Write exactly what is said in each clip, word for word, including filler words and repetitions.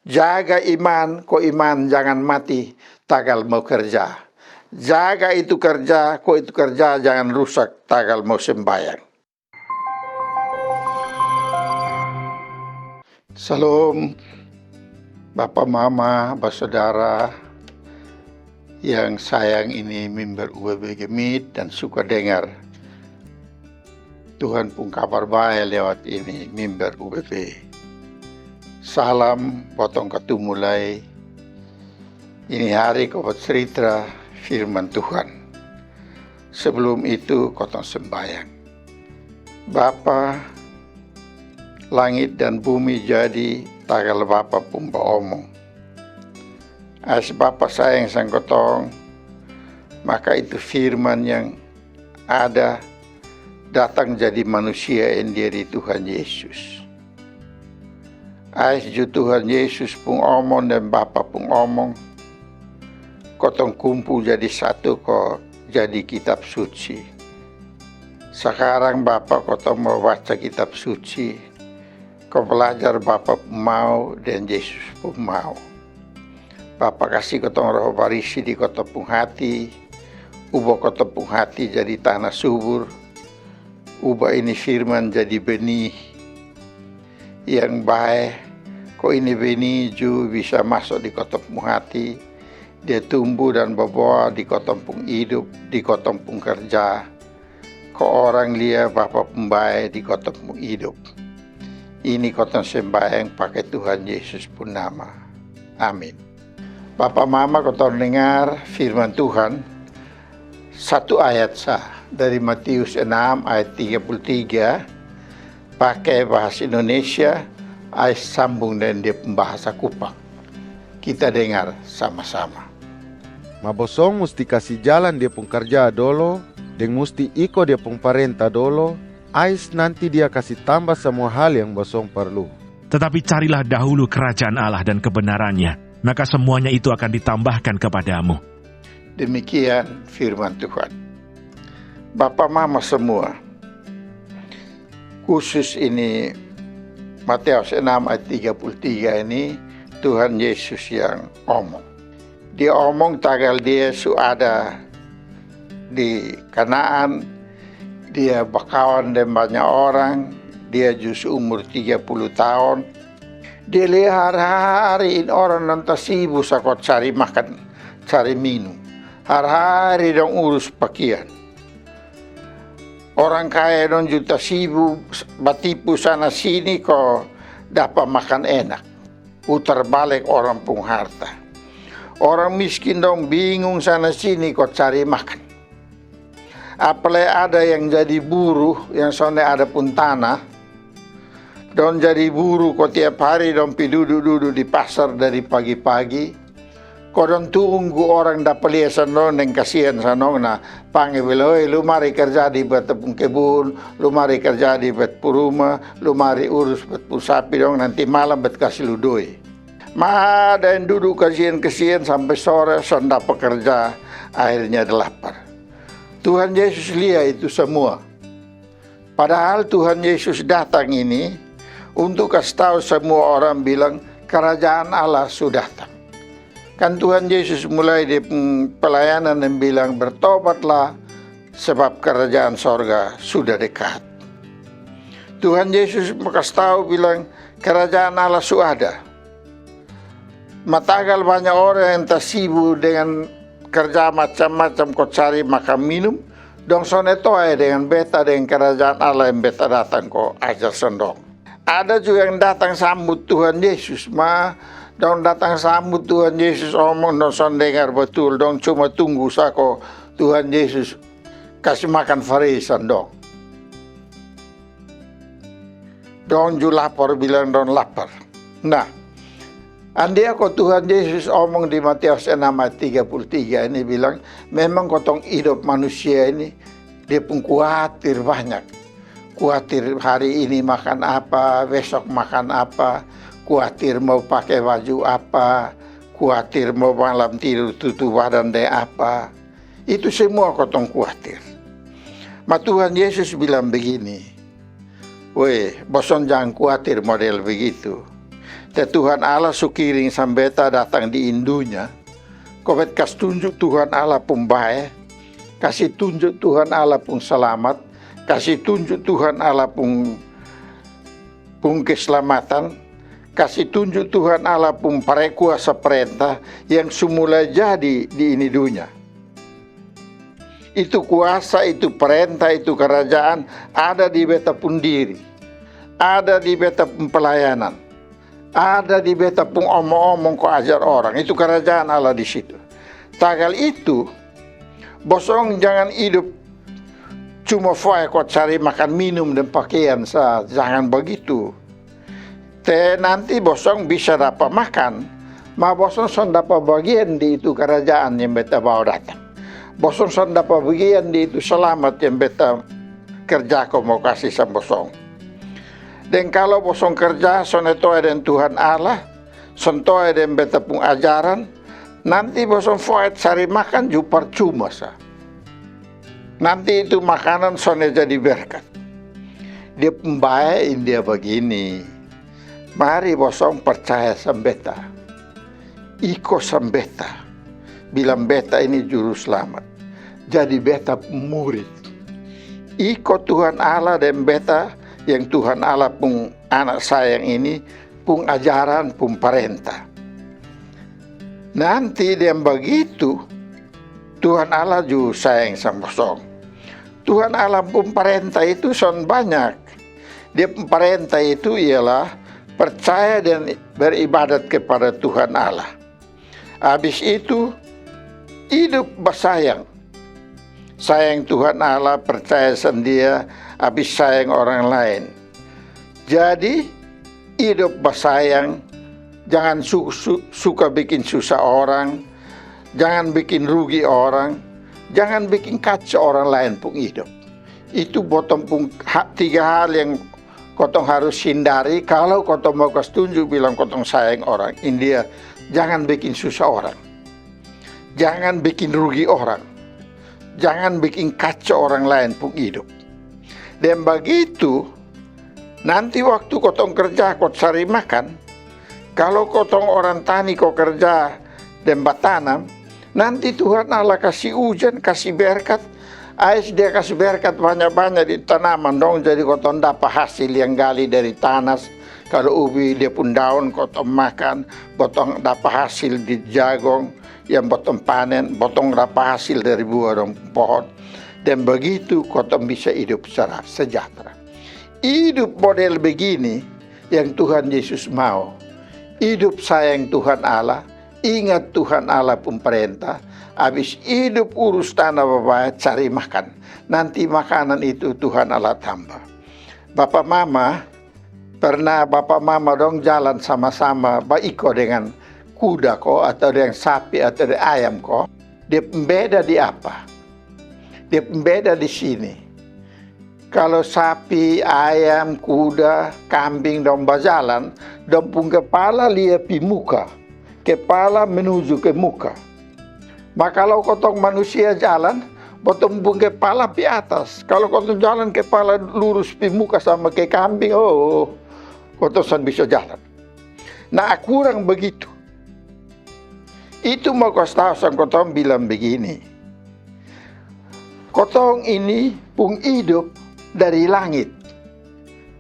Jaga iman, ko iman jangan mati tagal mau karja. Jaga itu karja, ko itu karja jangan rusak tagal mau sembayang. Salom, bapa, mama, basodara yang sayang, ini mimbar U B B GMIT dan suka dengar Tuhan pung kabar bae lewat ini mimbar U B B. Salam, botong katumu lai. Ini hari ko bacarita firman Tuhan. Sebelum itu kotong sembayang. Bapa, langit dan bumi jadi tagal Bapa pung baomong. Ais Bapa sayang sang kotong, maka itu firman yang ada datang jadi manusia yang diri Tuhan Yesus. Ais ju Tuhan Yesus pung omong dan Bapa pung omong, kotong kumpul jadi satu ko jadi kitab suci. Sakarang Bapa kotong mau baca kitab suci, ko balajar Bapa pung mau dan Yesus pung mau. Bapa kasi kotong Roh Barisi di kotong pung hati, ubah kotong pung hati jadi tana subur, ubah ini firman jadi benih yang bae, ko ini benih ju bisa maso di kotong pung hati, dia tumbu dan baboa di kotong pung idup, di kotong pung karja, ko orang lia Bapa pung bae di kotong pung idup. Ini kotong sembayang pake Tuhan Yesus pung nama. Amin. Bapa mama, kotong dengar firman Tuhan, satu ayat sa dari Matius enam ayat tiga puluh tiga, pake bahasa Indonesia, ais sambung deng dia pung bahasa Kupang. Kita dengar sama-sama. Ma bosong musti kasi jalan dia pung karja dolo, deng musti iko dia pung parenta dolo, ais nanti dia kasi tamba samua hal yang bosong parlu. Tetapi carilah dahulu kerajaan Allah dan kebenarannya, maka semuanya itu akan ditambahkan kepadamu. Demikian firman Tuhan. Bapa mama semua, khusus ini Matius enam ayat tiga puluh tiga ini Tuhan Yesus yang omong. Dia omong tagal dia su ada di Kanaan, dia bakawan deng banya orang, dia ju su umur tiga puluh taon. Dia lia hari-hari ini orang dong tasibu sa ko cari makan, cari minum. Hari-hari dong urus pakian. Orang kaya dong ju tasibu, batipu sana sini ko dapa makan enak. Putar balek orang pung harta. Orang miskin dong bingung sana sini ko cari makan. Apalai ada yang jadi buru, yang sonde ada pung tana. Dong jadi buru ko tiap hari dong pi dudu-dudu di pasar dari pagi-pagi. Ko dong tunggu orang dapa lia sang dong deng kasian sang dong, na pange bilang, "Oi, lu mari karja di beta pung kebun, lu mari karja di beta pung ruma, lu mari urus beta pung sapi dong, nanti malam beta kasi lu doi." Ma ada yang dudu kasian-kasian sampe sore, son dapa karja, akhirnya dia lapar. Tuhan Yesus lia itu samua. Padahal Tuhan Yesus datang ini untuk kasi tau samua orang bilang, "Karajaan Allah su datang." Kan Tuhan Yesus mulai dia pung pelayanan dan bilang, "Bertobatlah, sebab kerajaan sorga sudah dekat." Tuhan Yesus mo kasi tau bilang, "Kerajaan Allah su ada." Ma tagal banya orang yang tasibu dengan karja macam-macam ko cari makan minum, dong sonde toe dengan beta deng kerajaan Allah yang beta datang ko ajar sang dong. Ada ju yang datang sambut Tuhan Yesus, ma dong datang sambut Tuhan Yesus omong dong son dengar batul, dong cuma tunggu sa ko Tuhan Yesus kasi makan Farisi sang dong. Dong ju lapar bilang dong lapar. Nah, andia ko Tuhan Yesus omong di Matius enam ayat tiga puluh tiga ini bilang, memang kotong idop manusia ini dia pung kuatir banyak. Kuatir hari ini makan apa, besok makan apa, kuatir mau pake baju apa, kuatir mau malam tidur tutu badan deng apa. Itu semua kotong kuatir. Ma Tuhan Yesus bilang begini, "Weh, bosong jang kuatir model begitu. Tuhan Allah su kiring sang beta datang di ini dunia, ko beta kasi tunju Tuhan Allah pung bae, kasi tunju Tuhan Allah pung salamat, kasi tunju Tuhan Allah pung pung keselamatan, kasi tunju Tuhan Allah pung pare kuasa parenta yang su mulai jadi di ini dunia. Itu kuasa, itu parenta, itu karajaan ada di beta pung diri, ada di beta pung pelayanan, ada di beta pung omong-omong ko ajar orang. Itu karajaan Allah di situ. Tagal itu, bosong jangan idup cuma foe ko cari makan minum dan pakean sa, jangan bagitu. Te nanti bosong bisa dapa makan, ma bosong son dapa bagian di itu karajaan yang beta bawa datang. Bosong son dapa bagian di itu salamat yang beta kerja ko mau kasi sang bosong. Dan kalo bosong kerja sonde toe deng Tuhan Allah, son toe deng beta pung ajaran, nanti bosong foe cari makan ju parcuma sa. Nanti itu makanan sonde jadi berkat. Dia pung bae ini dia bagini. Mari bosong parcaya sang beta. Iko sang beta. Bilang beta ini juru slamat. Jadi beta pung murid. Iko Tuhan Allah deng beta yang Tuhan Allah pung anak sayang ini pung ajaran, pung parenta. Nanti deng bagitu Tuhan Allah ju sayang sang bosong. Tuhan Allah pung parenta itu son banyak. Dia pung parenta itu ialah percaya dan beribadat kepada Tuhan Allah. Abis itu idup basayang. Sayang Tuhan Allah, percaya sang Dia, abis sayang orang laen. Jadi idup basayang, jangan su- su- suka bikin susah orang, jangan bikin rugi orang, jangan bikin kaco orang laen pung idup. Itu botong pung ha- tiga hal yang kotong harus hindari kalo kotong mau kasi tunju bilang kotong sayang orang. Ini dia, jangan bikin susah orang, jangan bikin rugi orang, jangan bikin kaco orang laen pung idup. Deng bagitu nanti waktu kotong kerja ko cari makan, kalo kotong orang tani ko kerja deng batanam, nanti Tuhan Allah kasi ujan, kasi berkat, ais Dia kasi berkat banya-banya di tanaman dong, jadi kotong dapa hasil yang gali dari tanas. Kalo ubi dia pung daon kotong makan, botong dapa hasil di jagong yang botong panen, botong dapa hasil dari bua dong pohon. Deng bagitu kotong bisa idup sera- sejahtera. Idup model bagini yang Tuhan Yesus mau. Idup sayang Tuhan Allah, ingat Tuhan Allah pung parenta, abis idup urus tana babae, cari makan. Nanti makanan itu Tuhan Allah tamba. Bapa mama, pernah bapa mama dong jalan sama-sama baiko dengan kuda ko atau dengan sapi atau dengan ayam ko? Dia pung beda di apa? Dia pung beda di sini. Kalo sapi, ayam, kuda, kambing dong bajalan, dong pung kepala lia pi muka, kepala menuju ke muka. Ma kalo kotong manusia jalan, botong pung kepala pi atas. Kalo kotong jalan kepala lurus pi muka sama ke kambing, oh, kotong son bisa jalan. Nah, kurang bagitu. Itu mau kasi tau sang kotong bilang bagini. Kotong ini pung idup dari langit.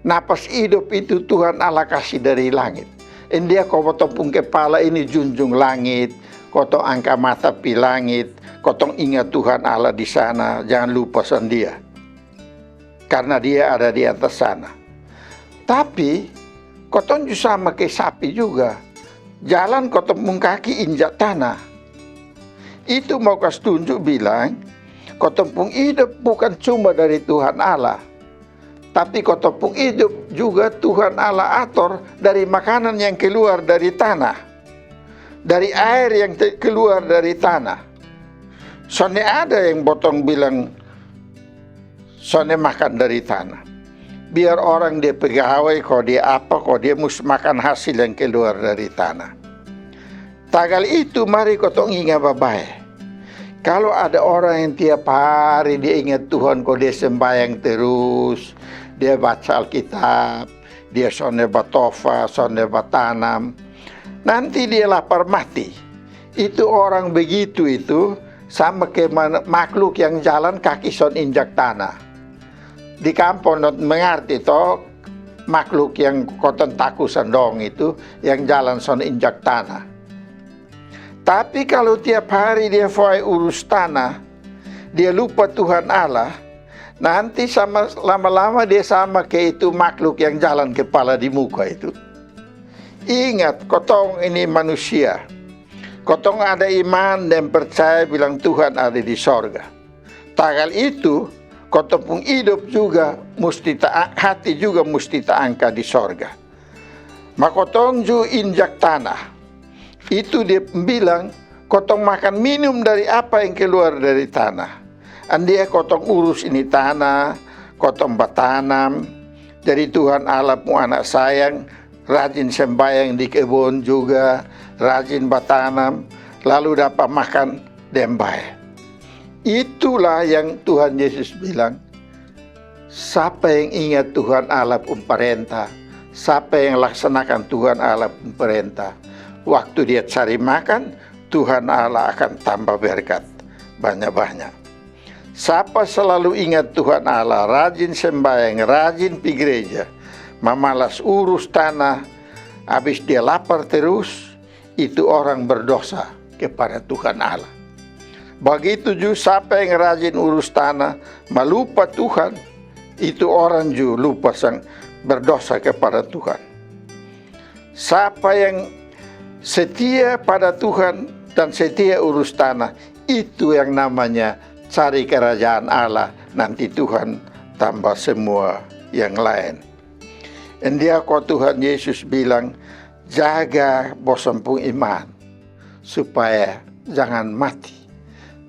Napas idup itu Tuhan Allah kasi dari langit. Ini dia ko botong pung kepala ini junjung langit, kotong angka mata pi langit, kotong ingat Tuhan Allah di sana, jangan lupa sang Dia. Karna Dia ada di atas sana. Tapi kotong ju sama ke sapi juga. Jalan kotong pung kaki injak tana. Itu mau kasi tunju bilang, kotong pung idup bukan cuma dari Tuhan Allah, tapi kotong pung idup juga Tuhan Allah ator dari makanan yang keluar dari tana, dari aer yang te- keluar dari tana. Sonde ada yang botong bilang sonde makan dari tana. Biar orang dia pegawai ko, dia apa ko, dia mus makan hasil yang keluar dari tana. Tagal itu mari kotong inga babae. Kalo ada orang yang tiap hari dia ingat Tuhan ko, dia sembayang terus, dia baca Alkitab, dia sonde batofa, sonde batanam, nanti dia lapar mati. Itu orang begitu itu sama ke man- makhluk yang jalan kaki son injak tanah. Di kampong dong mengerti to, makhluk yang kotong taku sang dong itu yang jalan son injak tanah. Tapi kalau tiap hari dia fo'e urus tanah, dia lupa Tuhan Allah, nanti sama lama-lama dia sama ke itu makhluk yang jalan kepala di muka itu. Ingat, kotong ini manusia. Kotong ada iman dan percaya bilang Tuhan ada di sorga. Tagal itu, kotong pung idop juga musti ta- hati juga musti taangka di sorga. Ma kotong ju injak tanah. Itu dia bilang, kotong makan minum dari apa yang keluar dari tanah. Andia kotong urus ini tanah, kotong batanam. Jadi Tuhan Allah pung anak sayang, rajin sembayang di kebon juga, rajin batanam, lalu dapa makan deng bae. Itulah yang Tuhan Yesus bilang, sapa yang ingat Tuhan Allah pung parenta, sapa yang laksanakan Tuhan Allah pung parenta, waktu dia cari makan, Tuhan Allah akan tambah berkat banyak-banyak. Sapa salalu ingat Tuhan Allah, rajin sembayang, rajin pi gereja, mamalas urus tanah, abis dia lapar terus, itu orang berdosa kepada Tuhan Allah. Bagitu ju sapa yang rajin urus tanah, malupa Tuhan, itu orang ju lupa sang berdosa kepada Tuhan. Sapa yang setia pada Tuhan dan setia urus tanah, itu yang namanya cari kerajaan Allah, nanti Tuhan tambah semua yang lain. Andia ko Tuhan Yesus bilang, jaga bosong pung iman supaya jangan mati,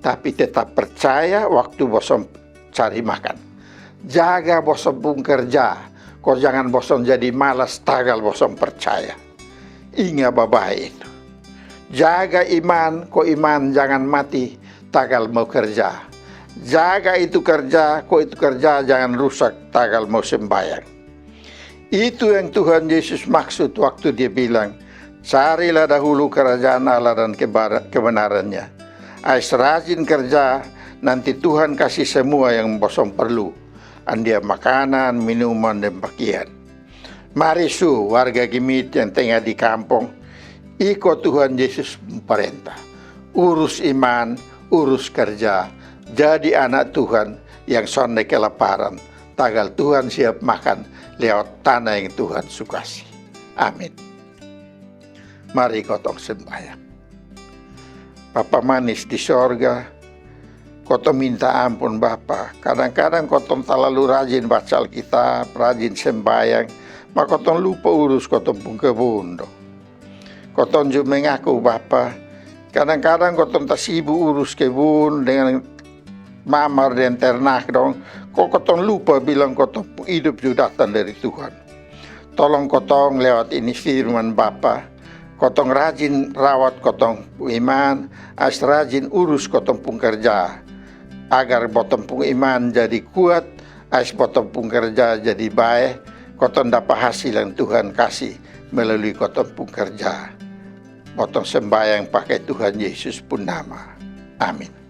tapi tetap percaya waktu bosong cari makan. Jaga bosong pung kerja, ko jangan bosong jadi malas tagal bosong percaya. Inga babae itu. Jaga iman, ko iman jangan mati tagal mau kerja. Jaga itu kerja, ko itu kerja jangan rusak tagal mau sembayang. Itu yang Tuhan Yesus maksud waktu dia bilang, carilah dahulu kerajaan Allah dan kebara- kebenarannya. Ais rajin kerja, nanti Tuhan kasih semua yang bosong perlu. Andia makanan, minuman, dan pakian. Mari su warga Gimit yang tenga di kampong, iko Tuhan Yesus parenta. Urus iman, urus kerja, jadi anak Tuhan yang sonde kelaparan. Tagal Tuhan siap makan lewat tanah yang Tuhan su kasi. Amin. Mari kotong sembayang. Bapa manis di sorga, kotong minta ampun Bapa. Kadang-kadang kotong talalu rajin baca Alkitab, rajin sembayang, ma kotong lupa urus kotong pung kebun dong. Kotong ju mengaku Bapa, kadang-kadang kotong tasibu urus kebun dengan mamar dan ternak dong, ko kotong lupa bilang kotong pung idup ju datang dari Tuhan. Tolong kotong lewat ini firman Bapa, kotong rajin rawat kotong pung iman, ais rajin urus kotong pung kerja, agar botong pung iman jadi kuat, ais botong pung kerja jadi bae, kotong dapa hasil yang Tuhan kasi melalui kotong pung kerja. Botong sembayang pake Tuhan Yesus pun nama. Amin.